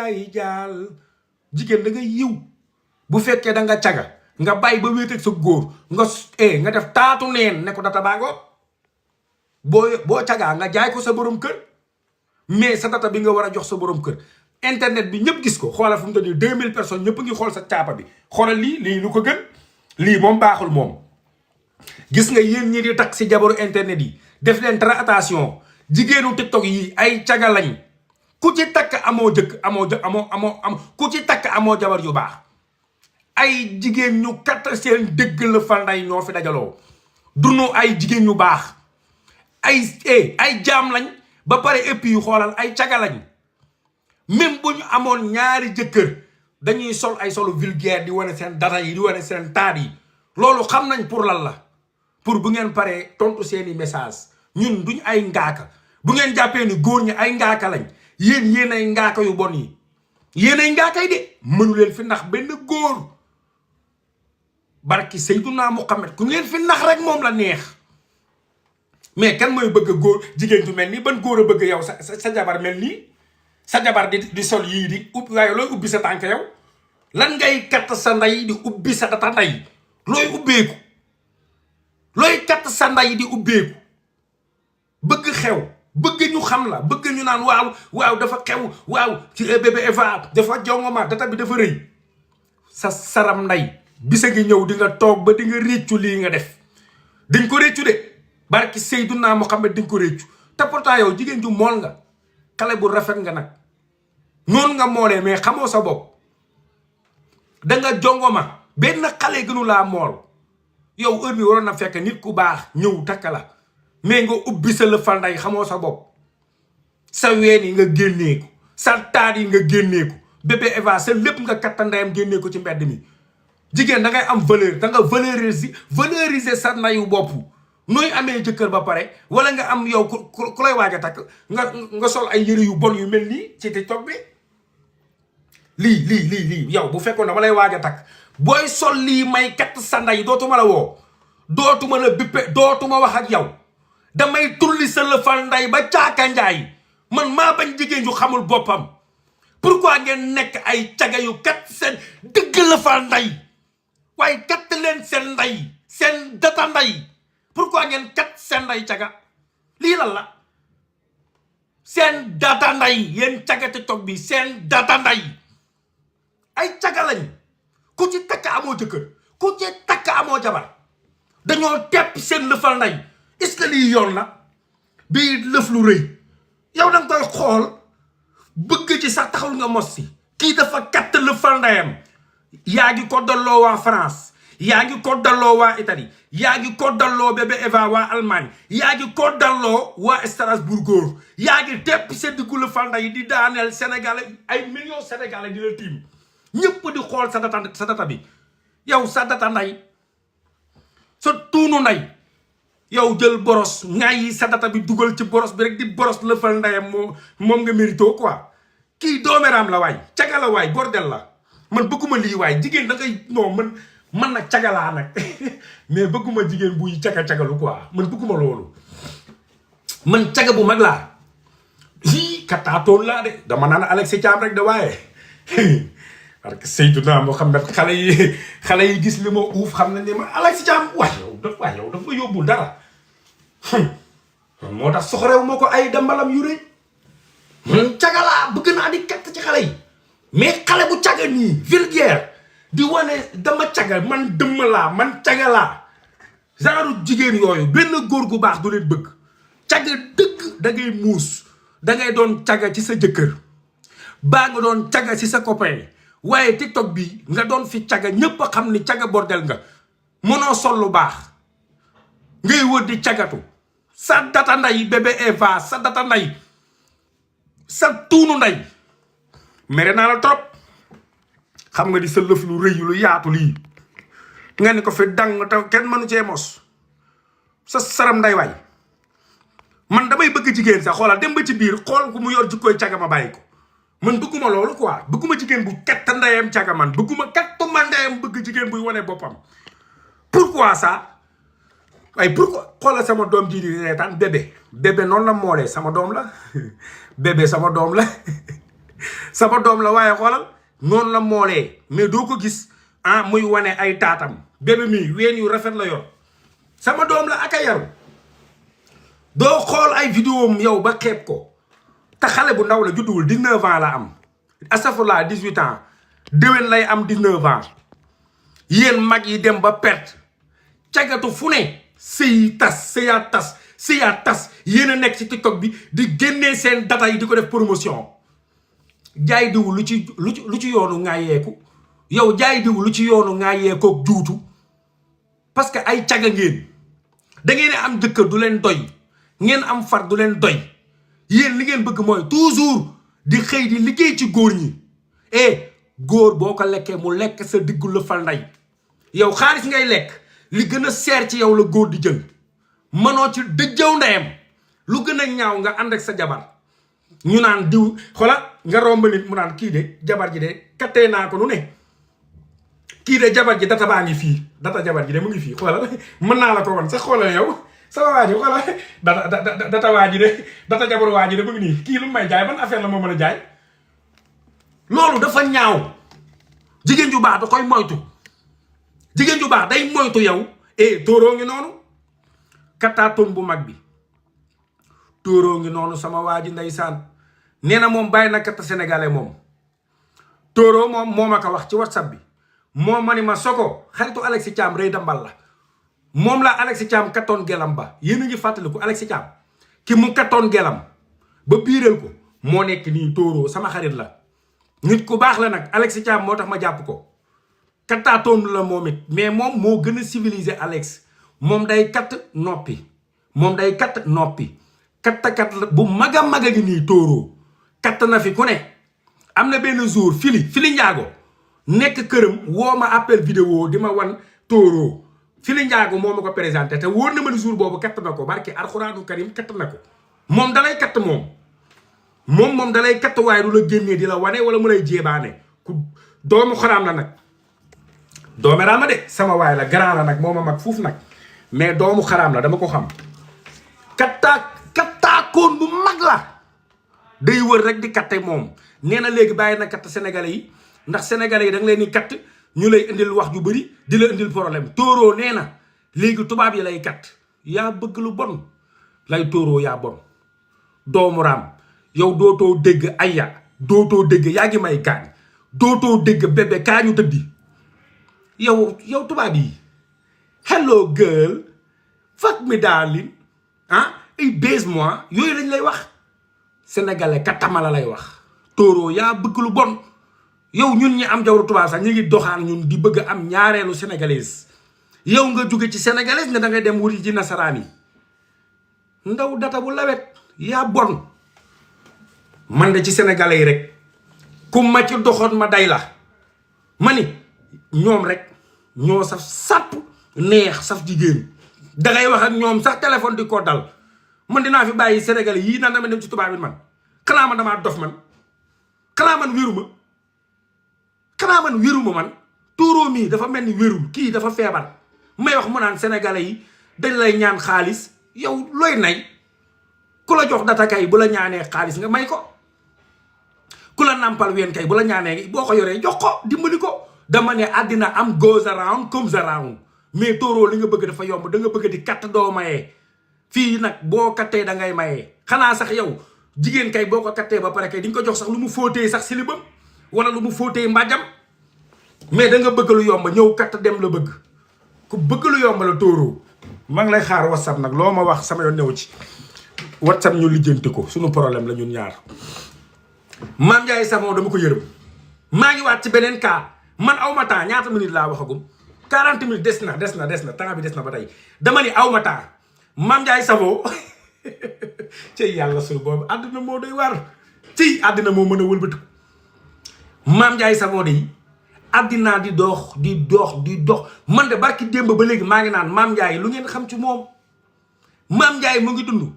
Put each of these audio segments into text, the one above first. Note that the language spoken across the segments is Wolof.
ay jaal jigéen da nga yiw bu fekkee da nga caga nga bàyyi ba wéet ak sa góor nga def taatu neen ne ko data baango boo cagaa nga jaay ko sa borom kër mais sa data bi nga war a jox sa borom kër internet bi ñëpp gis ko xoolal fu mu toll nii 2000 personnes ñëpp ngi xool sa caapa bi xoolal lii lu ko gën lii moom baaxul moom gis nga yéen ñi di takk si jabaru internet yi def leen très attention jigéenu TikTok yi ay caga lañ ku ci takk amoo jëkk ku ci takk amoo jabar yu baax ay jigéen ñu katt seen dëgg la fanday ñoo fi dajaloo dunu ay jigéen ñu baax ay jaam lañ ba pare ëpp yu xoolal ay caga lañ même bu ñu amoon ñaari jëkkër dañuy sol ay solu vulgaire di wane seen data yi di wane seen taat yi loolu xam nañ pour lan la pour bu ngeen paree tontu seeni message ñun duñ ay ngaaka bu ngeen jàppee ni góor ñi ay ngaaka lañ yéen ay ngaaka yu bon yi yéen ay ngaaka yi de mënu leen fi nax benn góor barki Seydunaa Muhammad ku ngeen fi nax rek moom la neex mais kan mooy bëgg góor jigéen ju mel nii ban góor a bëgg yow sa jabar mel nii sa jabar di sol yii di waaye looy ubbi sa tànk yow lan ngay katt sa ndey di ubbi sa data ndey looy ubbeeku looy katt sa ndey di ubbeeku bëgg xew bëgg ñu xam la bëgg ñu naan waaw dafa xew waaw ci bébé Eva dafa jongoma data bi dafa rëy sa saram ndey bisa ngi ñëw di nga toog ba di nga réccu lii nga def dañ ko réccu de barki Seydunaa Muhammad dañ ko réccu te pourtant yow jigéen ju mool nga xale bu rafet nga nag noonu nga moolee mais xamoo sa bopp da nga jongoma benn xale gënu laa mool yow heure bi waroon na fekk nit ku baax ñëw takka la mais nga ubbi sa lëfal nday xamoo sa bopp sa ween yi nga génnee ko sa taat yi nga génnee ko bébé Eva sa lépp nga katta ndeyam génnee ko ci mbedd mi jigéen da ngay am valeur da nga valoriser sa nayu bopp nooy amee jëkkër ba pare wala nga am yow ku lay waaj a takk nga sol ay yëre yu bon yu mel nii ci TikTok bi lii yow bu fekkoon dama lay waaj a takk booy sol lii may katt sa nday dootuma la woo dootuma la bippe dootuma wax ak yow damay tulli sa lëfal nday ba caaka njaay man maa bañ jigéen ju xamul boppam pourquoi ngeen nekk ay caga yu kat seen dëgg lëfal nday waaye katt leen seen nday seen data nday pourquoi ngeen kat seen nday caga lii lan la seen data nday yéen caga TikTok bi seen data nday ay caga lañ ku ci takk amoo jëkkër ku ci takk amoo jabar dañoo tepp seen lëfal nday est-ce que lii yoon la bii lëf lu rëy yow da nga koy xool bëgg ci sax taxul nga mos si kii dafa katt lëfal ndayam yaa ngi ko dalloo waa France yaa ngi ko dalloo waa Italie yaa ngi ko dalloo bébé Eva waa Allemagne yaa ngi ko dalloo waa Strasbourg yaa ngi tepp seen diggu lëfal nday di daaneel Sénégal ay millions Sénégalais di la tiim ñëpp di xool sa data bi yow sa data nday sa tuunu nday yow jël boros ngay sa data bi dugal ci boros bi rek di boros lëfal ndayam moom nga mérito quoi kii dooméraam la waay caga la waay bordel la man bëgguma lii waay jigéen da ngay non man nag cagalaa nag mais bëgguma jigéen buy caga-cagalu quoi man bëgguma loolu man caga bu mag laa kattaatoon laa de dama naan Alex Thiam rek de waaye parce que Seydunaa Muhammad xale yi gis li ma uuf xam nañ ne ma Alex Thiam yow dafa yóbbul dara moo tax soxorew moo ko ay dambalam yu rëy man cagalaa bëgg naa di katt ci xale yi mais xale bu caga nii vulgaire di wane dama caga man dëmm laa man caga laa genre jigéen yooyu benn góor gu baax du leen bëgg caga dëgg da ngay muus da ngay doon caga ci sa jëkkër baa nga doon caga ci sa copain waaye TikTok bi nga doon fi caga ñépp a xam ni caga bordel nga mënoo sol lu baax ngay wër di cagatu sa data nday bébé Eva sa data nday sa tuunu nday mere naa la trop xam nga di sa lëf lu rëy lu yaatu lii nga ni ko fi dang te kenn mënu cee mos sa saram nday waay man damay bëgg jigéen sax xoolal dem ba ci biir xool ku mu yor jikkooy caga ma bàyyi ko man bëgguma loolu quoi bëgguma jigéen bu katt ndeyam caga man bëgguma kattuma ndeyam bëgg jigéen buy wane boppam pourquoi ça waaye pourquoi xoolal sama doom ji di reetaan bébé noonu la moolee sama doom la bébé sama doom la sama doom la waaye xoolal noonu la moolee mais doo ko gis muy wane ay taatam bébé mi ween yu rafet la yor sama doom la ak a yaru doo xool ay vidéo am yow ba xeeb ko te xale bu ndaw la judduwul 19 ans la am astafurlah 18 ans déwén lay am 19 ans yéen mag yi dem ba perte cagatu fu ne sëy tas sëyaat tas yéen a nekk ci TikTok bi di génnee seen data yi di ko def promotion jaay diw lu ci yoonu ngaa yeeku yow jaay diw lu ci yoonu ngaa yeekook juutu parce que ay caga ngeen da ngeen am jëkkër du leen doy ngeen am far du leen doy yéen li ngeen bëgg mooy toujours di xëy di liggéey ci góor ñi góor boo ko lekkee mu lekk sa diggu la fal nday yow xaalis ngay lekk li gën a seer ci yow la góor di jël mënoo ci dëjjaw ndeyam lu gën a ñaaw nga ànd ak sa jabar ñu naan diw xola nga romb nit mu naan kii de jabar ji de kattee naa ko nu ne kii de jabar ji data baa ngi fii data jabar ji de mu ngi fii xoolal mën naa la ko wan sax xoolal yow sama waa ji xoolal data waa ji de data jabar waa ji de mu ngi nii kii lu may jaay ban affaire la moo mën a jaay loolu dafa ñaaw jigéen ju baax da koy moytu jigéen ju baax day moytu yow tóoroo ngi noonu kattaatoon bu mag bi tóoroo ngi noonu sama waa ji ndeysaan nee na moom bàyyi na katta sénégalais moom tóoroo moom moo ma ko wax ci whatsapp bi moom ma ni ma Soko xaritu Alexis Thiam rëy dambal la moom la Alexis Thiam kattoon gelam ba yéen a ngi fàttaliku Alexis Thiam ki mu kattoon gelam ba biiral ko moo nekk nii tóoroo sama xarit la nit ku baax la nag Alexis Thiam moo tax ma jàpp ko kattaatoon la moom it mais moom moo gën a civilisé Alex moom day katt noppi kattakat bu mag a mag a ngi nii tóoroo katt na fi ku ne am na benn jour fili njaago nekk këram woo ma appel vidéo di ma wan tóoroo fili njaago moo ma ko présenté te wóor na ma ni jour boobu katt na ko barki alxuraanu karim katt na ko moom dalay katt moom dalay katt waaye du la génnee di la wane wala mu lay jéebaane ku doomu xaraam la nag doomu raama de sama waay la grand la nag moo ma mag fuuf nag mais doomu xaraam la dama ko xam kattaakoon bu mag la day wër rek di katte moom nee na léegi bàyyi na katt sénégalais yi ndax sénégalais yi da nga leen di katt ñu lay indil wax ju bëri di la indil problème tóoroo nee na léegi tubaab yi lay katt yaa bëgg lu bon lay tóoroo yaa bon doomu raam yow dootoo dégg aya dootoo dégg yaa ngi may gaañ dootoo dégg bébé kaañu tëddi yow tubaab yi hello girl fuck me darling ay baise-moi yooyu lañ lay wax sénégalais kattama la lay wax tóoroo yaa bëgg lu bon yow ñun ñi am jawru tubaab sax ñu ngi doxaan ñun di bëgg am ñaareelu sénégalaise yow nga jóge ci sénégalaise nga da ngay dem wuti ci nasaraan yi ndaw data bu lawet yaa bon man de ci sénégalais yi rek ku ma ci doxoon ma day la ma ni ñoom rek ñoo saf sàpp neex saf jigéen dangay wax ak ñoom sax téléphone di ko dal man dinaa fi bàyyi sénégalais yii naan dama dem ci tubaab bi man xanaa man damaa dof man xanaa man wéruma man tóoroo mii dafa mel ni wérul kii dafa feebar may wax mu naan sénégalais yi dañ lay ñaan xaalis yow looy nay ku la jox data kay bu la ñaanee xaalis nga may ko ku la nàmpal ween kay bu la ñaanee boo ko yoree jox ko dimbali ko dama ne àddina am goes around comes around mais tóoroo li nga bëgg dafa yomb da nga bëgg di katt doo mayee fii nag boo kattee da ngay mayee xanaa sax yow jigéen kay boo ko kattee ba pare kay di nga ko jox sax lu mu fóotee sax silibam wala lu mu fóotee mbàjjam mais da nga bëgg lu yomb ñëw katt dem la bëgg ku bëgg lu yomb la tóoroo maa ngi lay xaar whatsapp nag loo ma wax sama yoon newu ci whatsapp ñu lijjanti ko suñu problème la ñun ñaar Mame Ndiaye Savon dama ko yërëm maa ngi waat ci beneen cas man aw ma temps ñaata minutes laa waxagum 40 minutes des na temps bi des na ba tey dama ni aw ma temps Mame Ndiaye Savon cey yàlla suñu boobu àddina moo doy war ci àddina moo mën a wëlbatiku Mame Ndiaye Savon de àddina di dox man de barki démb ba léegi maa ngi naan Mame Ndiaye lu ngeen xam ci moom Mame Ndiaye mu ngi dund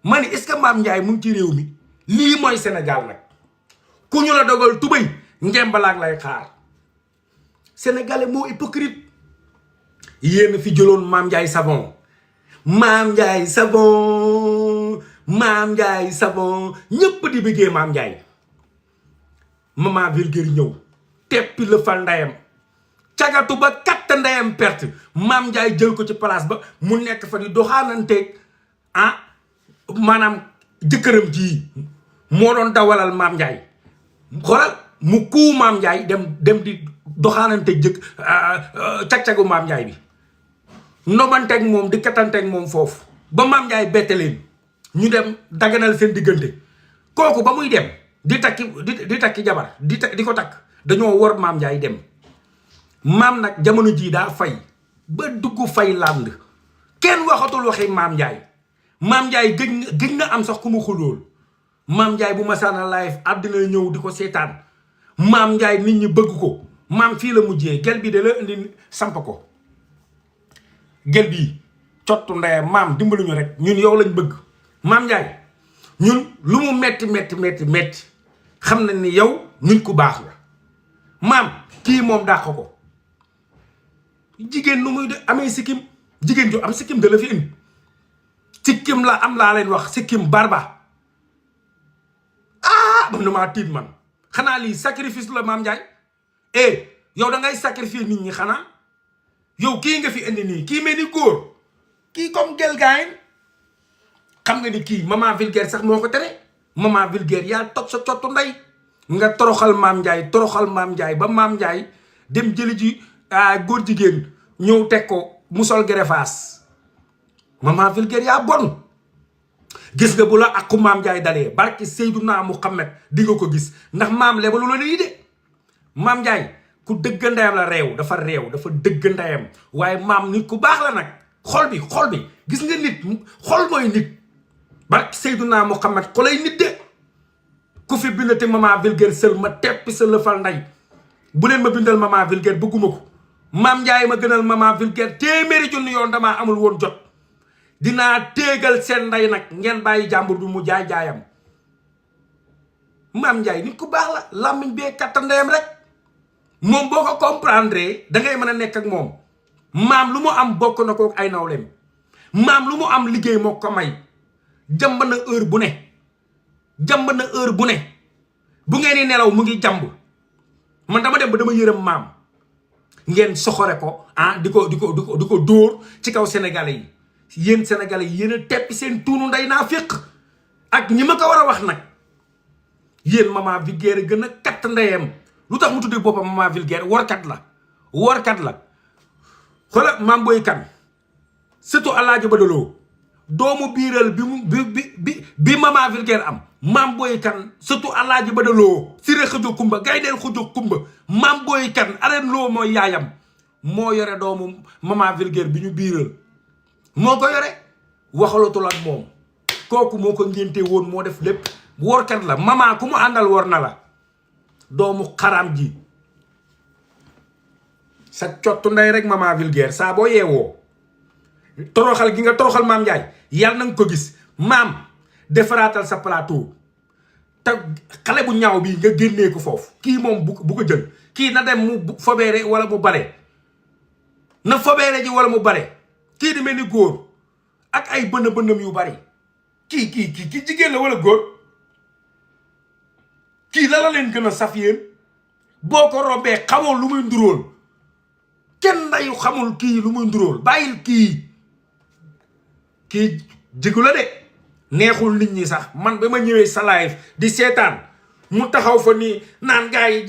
ma ni est-ce que Mame Ndiaye mu ngi ci réew mi lii mooy Sénégal nag ku ñu la dogal tubéy ngembalaak lay xaar sénégalais moo hypocrite yéen fi jëloon Mame Ndiaye Savon ñëpp di bëggee Mame Ndiaye maman Vulgaire ñëw teppi la fal ndayam cagatu ba katt ndayam perte Mame Ndiaye jël ko ci place ba mu nekk fa di doxaananteeg maanaam jëkkëram ji moo doon dawalal Mame Ndiaye xoolal mu kuu Mame Ndiaye dem di doxaananteeg cag-cagu Mame Ndiaye bi nobanteeg moom di kattanteeg moom foofu ba Mame Ndiaye bette leen ñu dem daganal seen diggante kooku ba muy dem di takki jabar di ko takk dañoo war Mame Ndiaye dem maam nag jamono jii daa fay ba dugg fay lànd kenn waxatul waxi Mame Ndiaye Mame Ndiaye gëj na am sax ku mu xulool Mame Ndiaye bu masaana live àddina ñëw di ko seetaan Mame Ndiaye nit ñi bëgg ko maam fii la mujjee gel bi da la indi samp ko gel bii cottu ndeyam maam dimbaluñu rek ñun yow lañ bëgg Mame Ndiaye ñun lu mu metti xam nañ ni yow nit ku baax la maam kii moom dàq ko jigéen nu muy amee sikkim jigéen ju am sikkim da la fi indi sikkim la am laa leen wax sikkim barba man na maa tiit man xanaa lii sacrifice la Mame Ndiaye yow da ngay sacrifier nit ñi xanaa yow kii nga fi indi nii kii mel ni góor kii comme gel gaayin xam nga ni kii maman Vulgaire sax moo ko tere maman Vulgaire yaa toj sa cottu ndey nga toroxal Mame Ndiaye ba Mame Ndiaye dem jëli ji góor jigéen ñëw teg ko mu sol gerefaas maman Vulgaire yaa bon gis nga bu la aqu Mame Ndiaye dalee barki Seydunaa Muhammad di nga ko gis ndax maam lebalu la lii de Mame Ndiaye ku dëgg ndeyam la dafa réew dafa dëgg ndeyam waaye maam nit ku baax la nag xol bi gis nga nit xol mooy nit barki Seydunaa Muhammad xolay nit de ku fi bindati maman Vulgaire sël ma teppi sa lëfal nday bu leen ma bindal maman Vulgaire bëgguma ko Mame Ndiaye ma gënal maman Vulgaire téeméeri junni yoon damaa amul woon jot dinaa téegal seen nday nag ngeen bàyyi jàmbur bi mu jaayam Mame Ndiaye nit ku baax la làmmiñ bee katta ndeyam rek moom boo ko comprendre da ngay mën a nekk ak moom maam lu mu am bokk na ko ay nawleem maam lu mu am liggéey moo ko may jàmb na heure bu ne bu ngeen di nelaw mu ngi jàmb man dama dem ba dama yërëm maam ngeen soxore ko di ko dóor ci kaw sénégalais yi yéen sénégalais yi yéen a teppi seen tuunu nday naa féq ak ñi ma ko war a wax nag yéen maman Vulgaire gën a katt ndeyam lu tax mu tuddee boppam maman Vulgaire workat la xoola Mame Boye Kane surtout Alaaji Badaloo doomu biiral bi maman Vulgaire am Mame Boye Kane surtout Alaaji Badaloo siré xujo kumba gaydeel xujo kumba Mame Boye Kane areen loo mooy yaayam moo yore doomu maman Vulgaire bi ñu biiral moo ko yore waxalatul ak moom kooku moo ko ngénte woon moo def lépp workat la maman ku mu àndal wor na la doomu xaram ji sa cottu ndey rek maman Vulgaire saa boo yeewoo toroxal gi nga toroxal Mame Ndiaye yàlla na nga ko gis maam defaraatal sa plateau te xale bu ñaaw bi nga génnee ko foofu kii moom bu ko jël kii na dem mu fobeere wala mu bale na fobeere ji wala mu bale kii di mel ni góor ak ay bënn-bënnam yu bari kii jigéen la wala góor kii la leen gën a saf yéen boo ko rombee xamoo lu muy nduróol kenn ndayu xamul kii lu muy nduróol bàyyil kii jigu la de neexul nit ñi sax man ba ma ñëwee sa live di seetaan mu taxaw fa nii naan gars yi